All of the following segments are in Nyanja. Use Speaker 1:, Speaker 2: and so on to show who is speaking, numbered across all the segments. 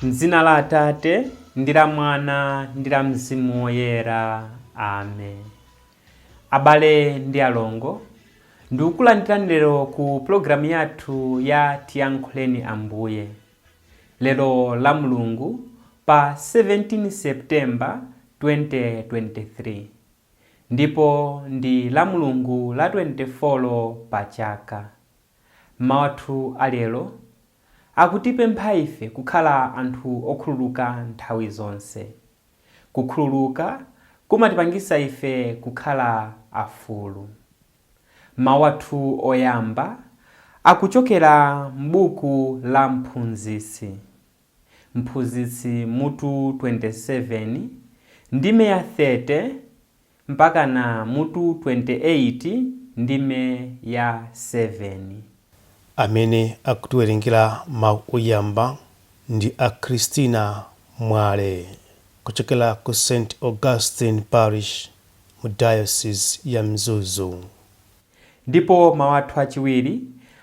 Speaker 1: M'dzina la Atate, ndi la Mwana, ndi la Mzimu Woyera. Amen. Abale ndi alongo, ndikukulandirani lero ku pulogalamu yathu ya Tiyankhuleni Ambuye. Lero la Mulungu pa 17 September 2023 ndipo ndi la Mulungu la 24 pa chaka. Mawu athu alero akutipempha ife kukhala anthu okhululuka nthawi zonse. Kukhululuka kumatipangisa ife kukhala afulu. Mawu athu oyamba akuchokera m'buku la Mphunzitsi. Mphunzitsi mutu 27 ndime ya 30 mpakana mutu 28 ndime ya 7.
Speaker 2: Amene akutiwerengera mawu oyamba ndi a Christina Mwale kuchokera ku St Augustine Parish mu Diocese ya Mzuzu.
Speaker 1: Ndipo mawu athu achiwiri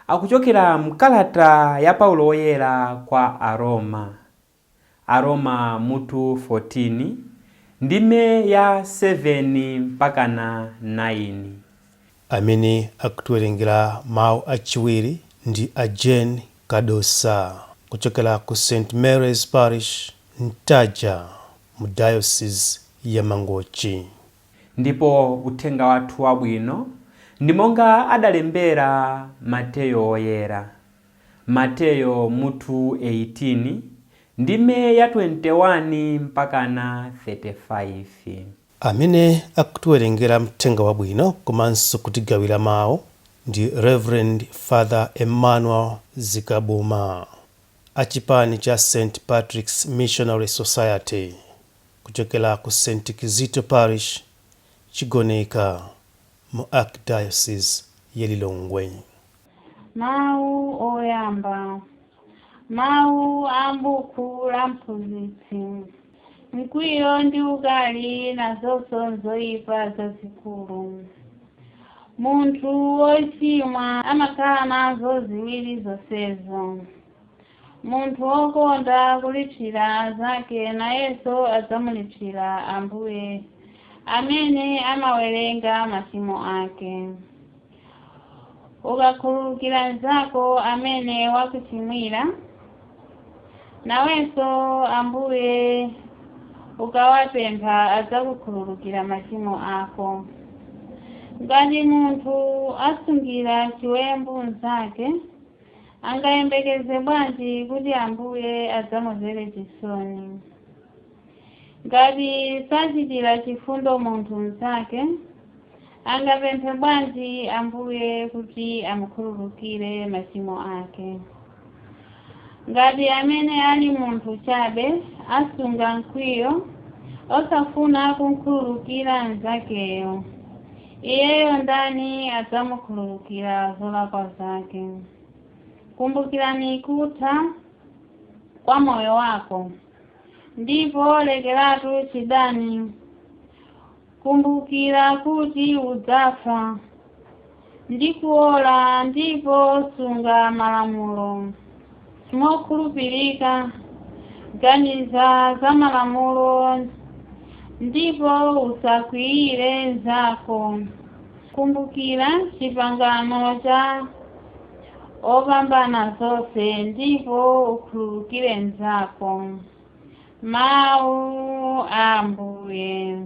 Speaker 1: akuchokera mkalata ya Paulo Woyera kwa Aroma. Aroma mutu 14 ndime ya 7 mpakana 9.
Speaker 2: Amene akutiwerengera mawu achiwiri ndi a Jane Kadosa kuchokera ku St Mary's Parish, Ntaja, mu Diocese ya Mangochi.
Speaker 1: Ndipo uthenga wathu wabwino ndi monga adalembera Mateyo Woyera. Mateyo mutu 18 ndime ya 21 mpakana 35.
Speaker 2: Amene akutiwerengera mthenga wabwino komanso kutigawira mawu ndi Reverend Father Emmanuel Zikabuma achipani cha St Patrick's Missionary Society kuchokera ku St Kizito Parish, Chigoneka, mu Archdiocese ya Lilongwe.
Speaker 3: Mawu oyamba. Mawu a m'buku la Mphunzitsi. Mkwiyo ndi ukali nazonso nzoyipa zazikulu. Munthu wochimwa amakhala nazo ziwiri zonsezo. Munthu wokonda kulipsira anzake nayenso adzamulipsira Ambuye amene amawerenga machimo ake. Ukakhululukira mnzako amene wakuchimwira, nawenso Ambuye ukawapempha adzakukhululukira machimo ako. Ngati munthu asungira chiwembu mnzake, angayembekeze bwanji kuti Ambuye adzamumvere chisoni? Ngati sachitira chifundo munthu mnzake, angapemphe bwanji Ambuye kuti amukhululukire machimo ake? Ngati amene ali munthu chabe asunga mkwiyo osafuna kumkhululukira mnzakeyo, iyeyo ndani adzamukhululukira zolakwa zake? Kumbukirani kutha kwa moyo wako, ndipo lekeratu chidani. Kumbukira kuti udzafa ndi kuola, ndipo sunga malamulo mokhulupirika. Ganiza za malamulo ndipo usakwiyire mnzako. Kumbukira chipangano cha Opambana zonse ndipo ukhululukire mnzako. Mawu a Ambuye.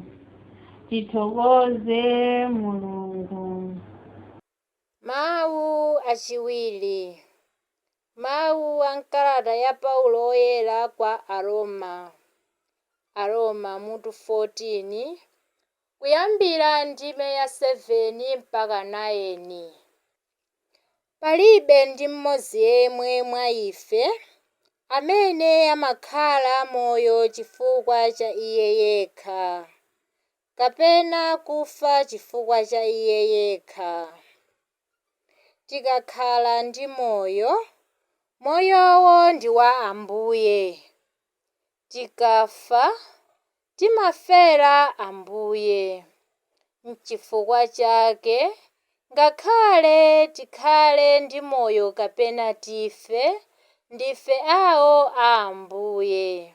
Speaker 3: Tithokoze Mulungu.
Speaker 4: Mawu achiwiri. Mawu a m'kalata ya Paulo Woyera kwa Aroma. Aroma mutu 14, kuyambira ndime ya 7 mpaka 9. Palibe ndi mmodzi yemwe mwa ife amene amakhala moyo chifukwa cha iye yekha, kapena kufa chifukwa cha iye yekha. Tikakhala ndi moyo, moyowo ndi wa Ambuye. Tikafa, timafera Ambuye. N'chifukwa chake ngakhale tikhale ndi moyo kapena tife, Ndife awo a Ambuye.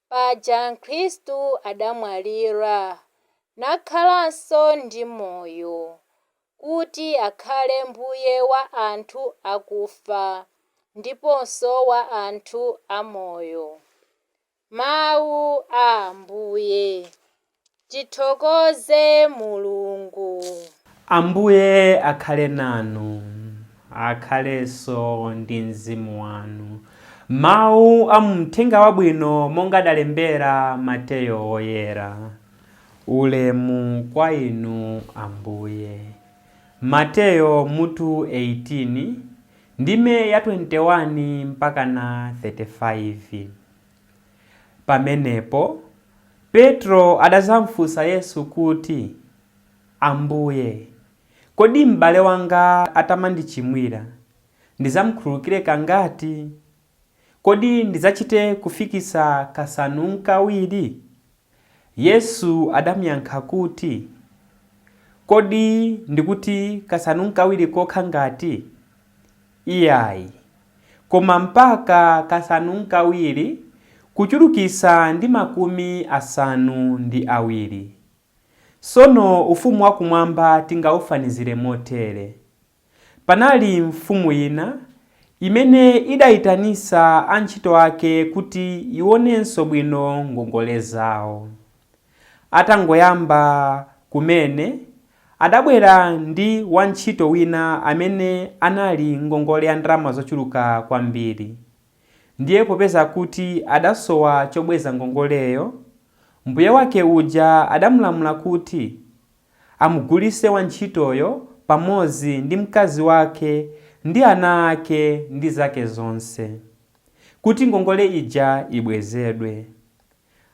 Speaker 4: Paja Khristu adamwalira, nakhalanso ndi moyo, kuti akhale Mbuye wa anthu akufa ndiponso wa anthu amoyo. Mawu a Ambuye. Tithokoze Mulungu.
Speaker 1: Ambuye akhale nanu, akhalenso ndi mzimu wanu. Mawu a mthenga wabwino monga adalembera Mateyo Woyera. Ulemu kwa inu Ambuye. Mateyo mutu 18 ndime ya 21 mpaka na 35. Pamenepo Petro adazamfunsa Yesu kuti, Ambuye, kodi m'bale wanga atamandichimwira, ndizamkhululukire kangati? Kodi ndidzachite kufikisa kasanu nkawiri? Yesu adamuyankha kuti, Kodi ndikuti kasanu nkawiri kokha ngati? Iyayi, koma mpaka kasanu nkawiri kuchulukisa ndi 70. Sono ufumu wakumwamba tingaufanizire motere. Panali mfumu ina imene idayitanisa antchito ake kuti ionenso bwino ngongole zawo. Atangoyamba kumene, adabwera ndi wantchito wina amene anali ngongole ya ndalama zochuluka kwambiri. Ndiye popeza kuti adasowa chobweza ngongoleyo, mbuye wake uja adamulamula kuti amugulise wantchitoyo pamodzi ndi mkazi wake ndi ana ake ndi zake zonse, kuti ngongole ija ibwezedwe.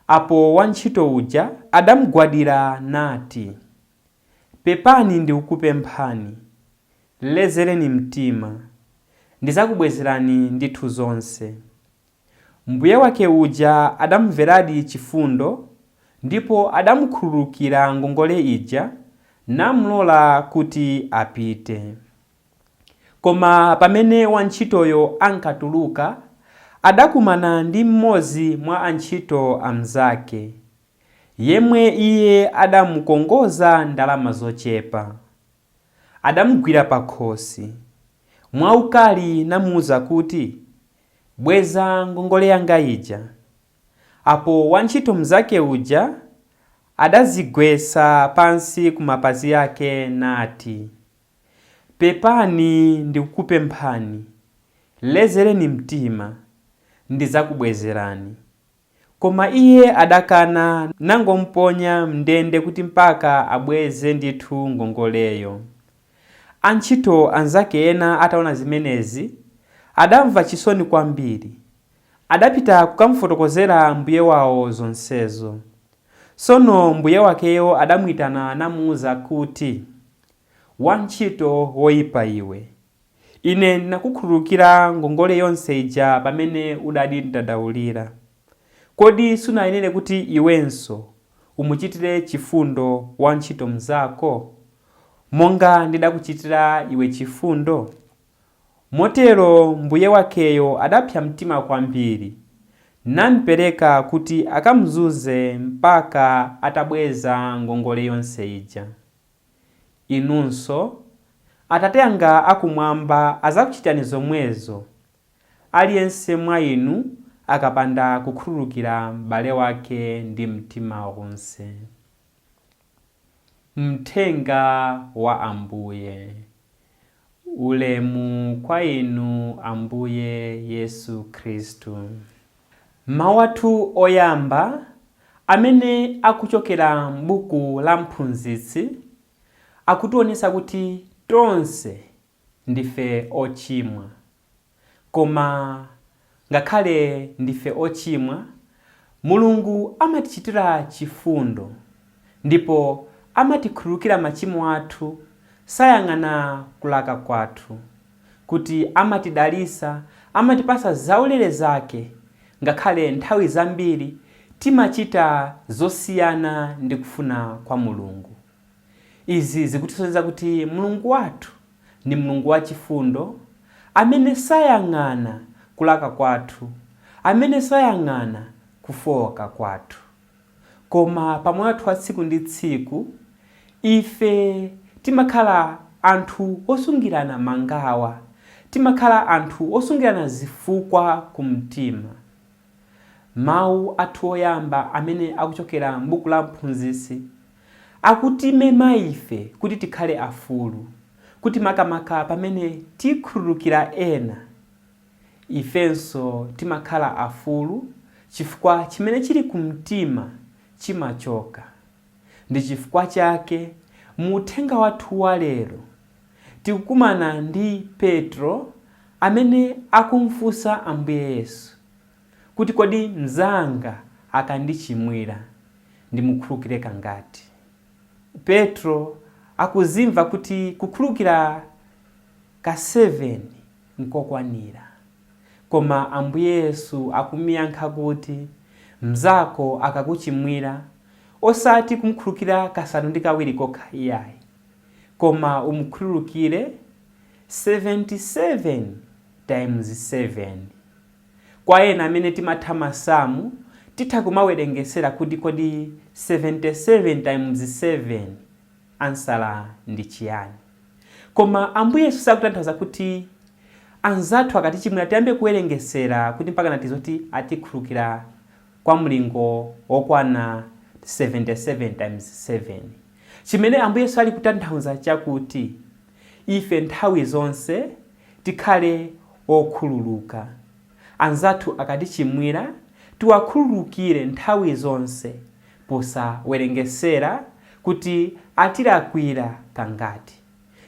Speaker 1: Apo wantchito uja adamugwadira nati, Pepani ndikukupemphani, lezereni mtima, ndizakubwezerani ndithu zonse. Mbuye wake uja adamumveradi chifundo ndipo adamukhululukira ngongole ija namulola kuti apite. Koma pamene wantchitoyo ankatuluka, adakumana ndi mmodzi mwa antchito amzake, yemwe iye adamukongoza ndalama zochepa. Adamugwira pakhosi mwaukali namuwuza kuti, Bweza ngongole yanga ija. Apo wantchito mzake uja adazigwetsa pansi kumapazi ake nati, Pepani ndikukupemphani, lezereni mtima, ndizakubwezerani. Koma iye adakana nangomponya mndende kuti mpaka abweze ndithu ngongoleyo. Antchito anzake ena ataona zimenezi, adamva chisoni kwambiri. Adapita kukamfotokozera mbuye wawo zonsezo. Sono mbuye wakeyo adamwitana namuwuza kuti, Wantchito woyipa iwe, ine ndinakukhululukira ngongole yonse ija pamene udandidandawulira. Kodi sunayenere kuti iwenso umuchitire chifundo wantchito mnzako, monga ndidakuchitira iwe chifundo? Motero mbuye wakeyo adapsa mtima kwambiri, nampereka kuti akamzunze mpaka atabweza ngongole yonse ija. Inunso, Atate anga akumwamba azakuchitani zomwezo, aliyense mwa inu akapanda kukhululukira m'bale wake ndi mtima wonse. Mthenga wa Ambuye. Ulemu kwa inu Ambuye Yesu Khristu. Mawu athu oyamba amene akuchokera m'buku la Mphunzitsi akutionetsa kuti tonse ndife ochimwa. Koma ngakhale ndife ochimwa, Mulungu amatichitira chifundo ndipo amatikhululukira machimo athu, sayang'ana kulakwa kwathu, kuti amatidalitsa, amatipasa zaulere zake, ngakhale nthawi zambiri timachita zosiyana ndi kufuna kwa Mulungu. Izi zikutisonyeza kuti Mulungu wathu ndi Mulungu wachifundo amene sayang'ana kulakwa kwathu, amene sayang'ana kufowoka kwathu. Koma pamoyo wathu wa tsiku ndi tsiku, ife timakhala anthu osungirana mangawa, timakhala anthu osungirana zifukwa kumtima. Mawu athu oyamba amene akuchokera m'buku la Mphunzitsi akutimema ife kuti tikhale afulu, kuti makamaka pamene tikhululukira ena, ifenso timakhala afulu chifukwa chimene chili kumtima chimachoka. Ndi chifukwa chake mu uthenga wathu wa lero tikukumana ndi Petro amene akumfunsa Ambuye Yesu kuti kodi mnzanga akandichimwira ndimukhululukire kangati? Petro akuzimva kuti kukhululukira ka 7 nkokwanira. Koma Ambuye Yesu akumuyankha kuti, Mnzako akakuchimwira, osati kumkhululukira kasanu ndi kawiri kokha iyayi, koma umukhululukire 77 times 7. Kwa ena amene timatha masamu, titha kumawerengesera kuti kodi 77 times 7 ansala ndi chiyani. Koma Ambuye Yesu sakutanthauza kuti anzathu akatichimwira tiyambe kuwerengesera kuti mpakana tizoti atikhululukira kwa mlingo wokwana 77 times 7. Chimene Ambuye Yesu ali kutanthauza chakuti ife nthawi zonse tikhale okhululuka. Anzathu akatichimwira tiwakhululukire nthawi zonse posawerengesera kuti atilakwira kangati.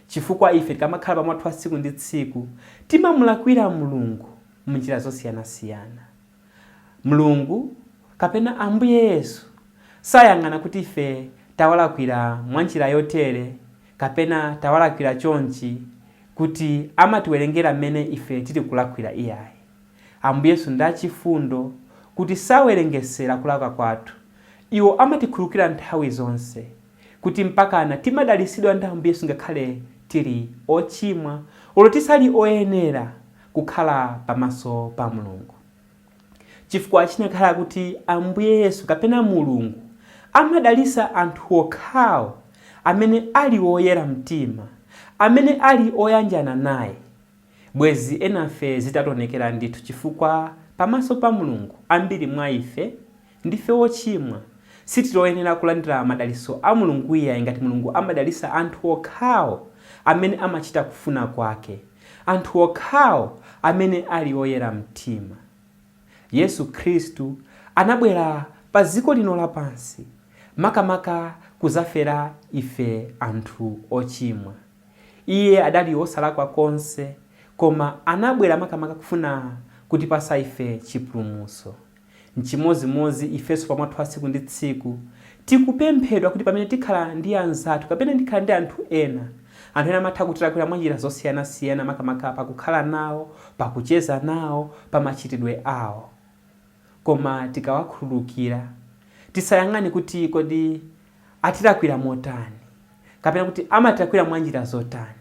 Speaker 1: Chifukwa ife tikamakhala pa moyo wathu wa tsiku ndi tsiku timamulakwira Mulungu m'njira zosiyanasiyana. Mulungu kapena Ambuye Yesu sayang'ana kuti ife tawalakwira mwanjira yotere kapena tawalakwira chonchi kuti amatiwerengera mmene ife tili kulakwira iyayi. Ambuye Yesu ndi achifundo kuti sawerengesera kulakwa kwathu. Iwo amatikhululukira nthawi zonse kuti mpakana timadalitsidwa ndi Ambuye Yesu ngakhale tili ochimwa olo tisali oyenera kukhala pamaso pa Mulungu. Chifukwa chinakhala kuti Ambuye Yesu kapena Mulungu amadalitsa anthu okhawo amene ali oyera mtima, amene ali oyanjana naye, bwezi enafe zitationekera ndithu chifukwa pamaso pa Mulungu ambiri mwa ife ndife ochimwa. Sitili oyenera kulandira madalitso a Mulungu iyayi ngati Mulungu amadalitsa anthu okhawo amene amachita kufuna kwake, anthu okhawo amene ali oyera mtima. Yesu Khristu anabwera pa dziko lino lapansi makamaka kuzafera ife anthu ochimwa. Iye adali wosalakwa konse koma anabwera makamaka kufuna kutipasa ife chipulumutso. Nchimodzimodzi ifenso pa moyo wathu wa tsiku ndi tsiku tikupemphedwa kuti pamene tikhala ndi anzathu kapena tikhala ndi anthu ena, anthu ena amatha kutilakwira mwa njira zosiyanasiyana makamaka pakukhala nawo, pakucheza nawo, pa machitidwe awo. Koma tikawakhululukira, tisayang'ane kuti kodi atilakwira motani kapena kuti amatilakwira mwa njira zotani.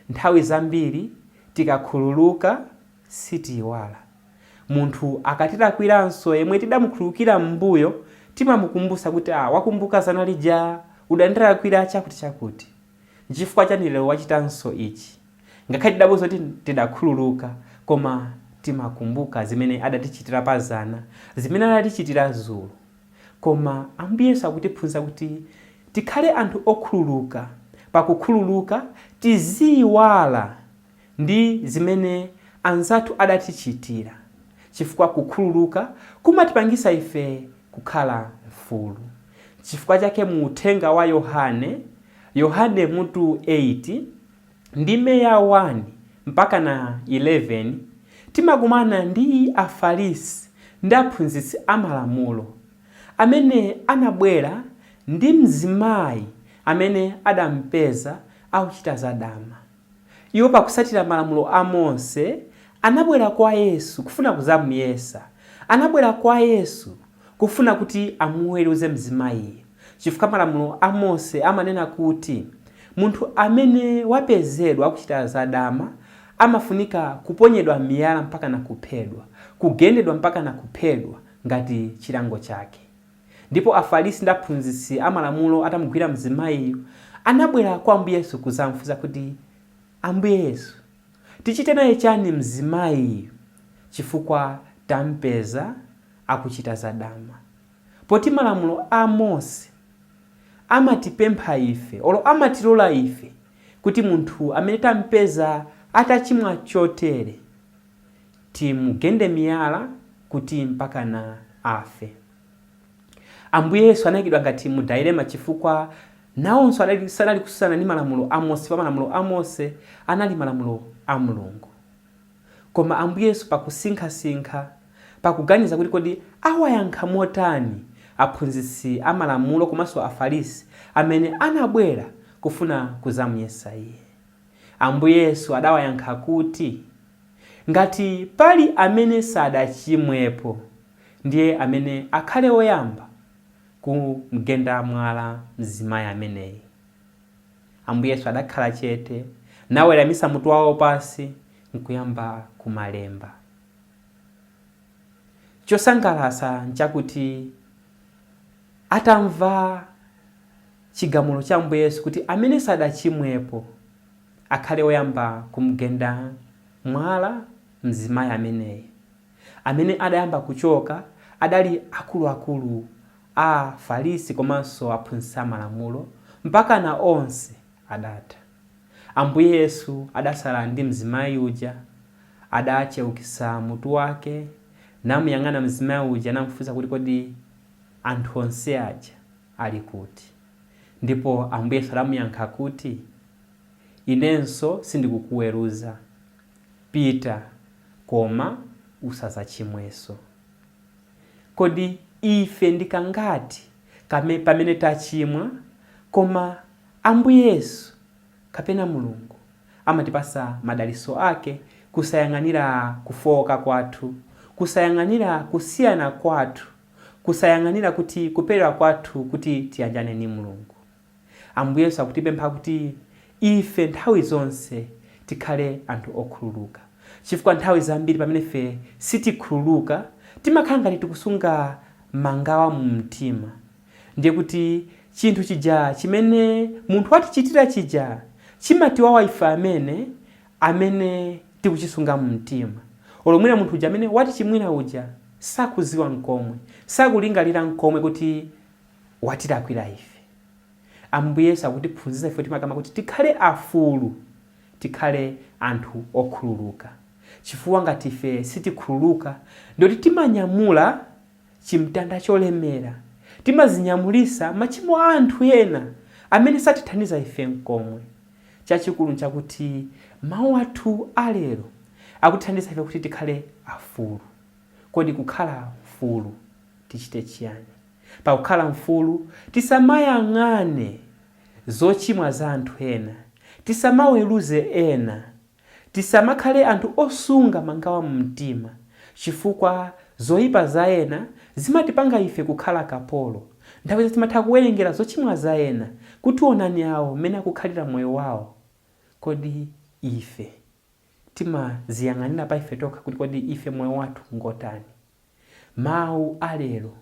Speaker 1: Nthawi zambiri tikakhululuka sitiiwala. Munthu akatilakwiranso yemwe tidamukhululukira m'mbuyo, timamukumbutsa kuti, Ah, wakumbuka zana lija udandilakwira chakuti chakuti? Nchifukwa chani lero wachitanso ichi? Ngakhale tidamuuza kuti tidakhululuka, koma timakumbuka zimene adatichitira pazana, zimene adatichitira dzulo. Koma Ambuye Yesu akutiphunzitsa kuti tikhale anthu okhululuka. Pakukhululuka tiziiwala ndi zimene anzathu adatichitira, chifukwa kukhululuka kumatipangisa ife kukhala mfulu. Chifukwa chake mu uthenga wa Yohane, Yohane mutu 8, ndime ya 1 mpakana 11, timakumana ndi Afarisi ndi aphunzitsi a malamulo amene anabwera ndi mzimayi amene adampeza akuchita zadama. Iwo pakusatira malamulo a Mose, anabwera kwa Yesu kufuna kuzamuyesa. Anabwera kwa Yesu kufuna kuti amuweruze mzimayiyo. Chifukwa malamulo a Mose amanena kuti munthu amene wapezedwa akuchita zadama Amafunika kuponyedwa miyala mpaka na kuphedwa, kugendedwa mpaka na kuphedwa ngati chilango chake. Ndipo Afarisi ndi aphunzitsi amalamulo atamugwira mzimayiyu, anabwera kwa Ambuye Yesu kuzamfunsa kuti, Ambuye Yesu, tichite naye chani mzimayiyu chifukwa tampeza akuchita zadama? Poti malamulo a Mose amatipempha ife, olo amatilola ife kuti munthu amene tampeza atachimwa chotere timugende miyala kuti mpakana afe. Ambuye Yesu anayikidwa ngati mu dilemma chifukwa nawonso adali sanali kususana ndi malamulo a Mose, pa malamulo a Mose anali malamulo a Mulungu. Koma Ambuye Yesu pakusinkhasinkha, pakuganiza kuti kodi awayankha motani aphunzitsi a malamulo komanso Afarisi amene anabwera kufuna kuzamuyesa Iye. Ambuye Yesu adawayankha kuti, Ngati pali amene sadachimwepo, ndiye amene akhale woyamba kumgenda mwala mzimayi ameneyi. Ambuye Yesu adakhala chete, naweramisa mutu wawo pansi nkuyamba kumalemba. Chosangalatsa nchakuti atamva chigamulo cha Ambuye Yesu kuti amene sadachimwepo akhale woyamba kumgenda mwala mzimayi ameneyi, amene adayamba kuchoka adali akuluakulu a Afarisi komanso aphunzitsi a malamulo, mpakana onse adatha. Ambuye Yesu adasala ndi mzimayi uja, adacheukitsa mutu wake, namuyang'ana mzimayi uja namfunsa kuti kodi anthu onse aja ali kuti? Ndipo Ambuye Yesu adamuyankha kuti, Inenso sindikukuweruza. Pita, koma usadzachimwenso. Kodi ife ndi kangati kame, pamene tachimwa, koma Ambuye Yesu kapena Mulungu amatipasa madaliso ake kusayang'anira kufooka kwathu, kusayang'anira kusiyana kwathu, kusayang'anira kuti kuperewera kwathu kuti tiyanjane ndi Mulungu. Ambuye Yesu akutipempha kuti ife nthawi zonse tikhale anthu okhululuka. Chifukwa nthawi zambiri pamene ife sitikhululuka, timakhala ngati tikusunga mangawa mu mtima. Ndiye kuti chinthu chija chimene munthu watichitira chija chimatiwawa ife amene amene tikuchisunga mu mtima. Olo mwina munthu uja amene watichimwira uja sakuziwa nkomwe, sakulingalira nkomwe kuti watilakwira ife. Ambuye Yesu akutiphunzitsa ife timakama kuti tikhale afulu, tikhale anthu okhululuka. Chifukwa ngati ife sitikhululuka, ndoti timanyamula chimtanda cholemera, timazinyamulisa machimo a anthu ena amene satithandiza ife nkomwe. Chachikulu nchakuti mawu athu alero akutithandiza ife kuti tikhale afulu. Kodi kukhala mfulu tichite chiyani? Pakukhala mfulu, tisamayang'ane zochimwa za anthu ena, tisamaweruze ena, tisamakhale anthu osunga mangawa mumtima, chifukwa zoipa za ena zimatipanga ife kukhala kapolo. Nthawi zonse timatha kuwerengera zochimwa za ena, kuti onani awo mmene akukhalira moyo wawo. Kodi ife timaziyang'anira pa ife tokha kuti kodi ife moyo wathu ngotani? Mawu a lero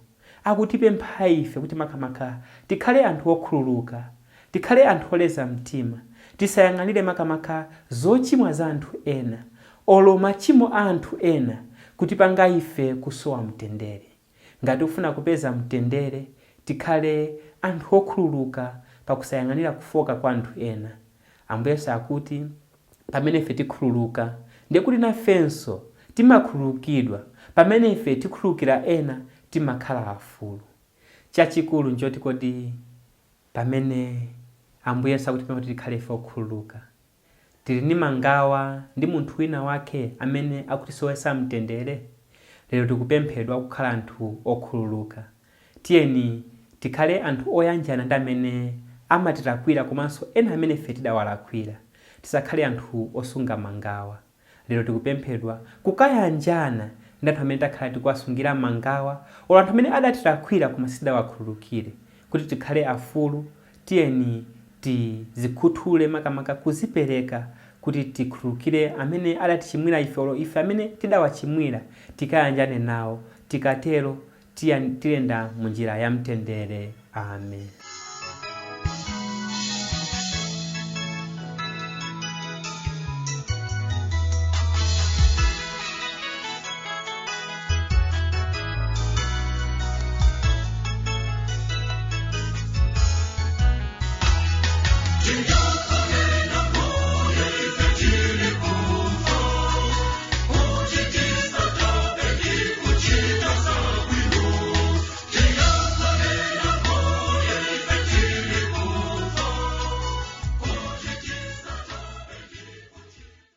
Speaker 1: akutipempha ife kuti makamaka tikhale anthu okhululuka, tikhale anthu oleza mtima, tisayang'anire makamaka zochimwa za anthu ena, olo machimo a anthu ena kutipanga ife kusowa mtendere. Ngati tikufuna kupeza mtendere, tikhale anthu okhululuka pakusayang'anira kufooka kwa anthu ena. Ambuye Yesu akuti pamene ife tikhululuka, ndiye kuti nafenso timakhululukidwa. Pamene ife tikhululukira ena, timakhala afulu. Chachikulu nchoti kodi pamene Ambuye Yesu akutipempha kuti tikhale ife okhululuka, tili ndi mangawa ndi munthu wina wake amene akutisowetsa mtendere? Lero tikupemphedwa kukhala anthu okhululuka. Tiyeni tikhale anthu oyanjana ndi amene amatilakwira komanso ena amene ife tidawalakwira. Tisakhale anthu osunga mangawa. Lero tikupemphedwa kukayanjana ndi anthu amene takhala tikuwasungira mangawa olo anthu amene adatilakwira koma sitidawakhululukire. Kuti tikhale afulu, tiyeni tizikhuthule makamaka kuzipereka kuti tikhululukire amene adatichimwira ife olo ife amene tidawachimwira, tikayanjane nawo. Tikatero tiyenda munjira ya mtendere. Amen.